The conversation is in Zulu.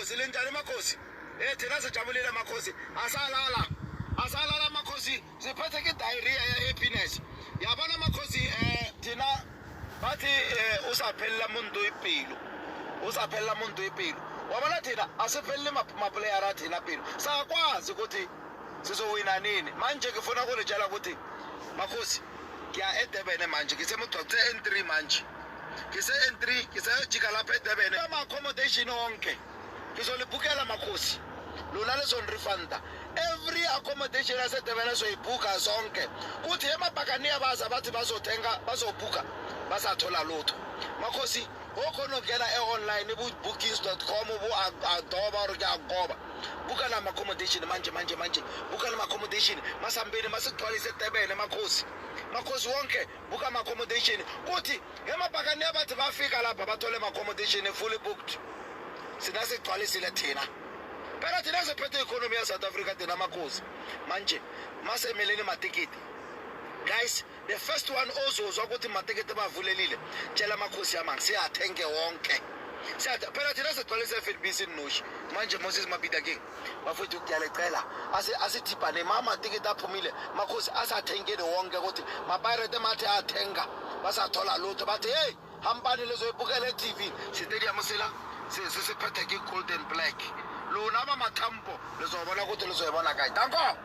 Makhosi, linjani makhosi? Thina sijabulile makhosi. Asalala. Asalala makhosi. Siphethe ke diarrhea ya happiness. Yabona makhosi, thina bathi usaphelela muntu ipilo. Usaphelela muntu ipilo. Wabona thina asiphelele ma-player thina pilo. Sakwazi ukuthi sizowina nini. Manje ngifuna ukulitshela ukuthi makhosi, ngiya eDurban manje, ngisemugcwa N3 manje. Ngise N3, ngisayojika lapha eDurban. Ama accommodation wonke ngizolibhukela makhosi, lona lizonirefunda every accommodation yaseDurban, soyibhuka sonke. Kuthi emabhakaniya baza bathi bazothenga, bazobhuka, basathola lutho makhosi. Okhona ukungena e-online bu-bookings.com, bu-adoba or kuyagoba, buka nama accommodation manje manje manje, buka nama accommodation. Masambeni, masigcwalise eDurban makhosi. Makhosi wonke, buka ama accommodation. Kuthi emabhakaniya bathi bafika lapha bathole ama accommodation fully booked. Sina sigcwalisile thina phela, thina siphethe economy ya South Africa thina makhosi. Manje masemeleni matikiti guys. The first one ozozwa ukuthi matikiti bavulelile, tshela amakhosi amang siyathenge wonke. Siyathe phela thina, sigcwalise FNB sinoshi manje. Moses Mabhida King bafowethu, kuyalecela asithibhane ma amatikiti aphumile makhosi, asathengeni wonke. Ukuthi mapirate mathi athenga basathola lutho, bathi hey, hambani lezoyibukela e-TV. Stadium sela sesiphethe ke golden black. Lona ba mathampo lezobona ukuthi lizoyibona kae. Danko.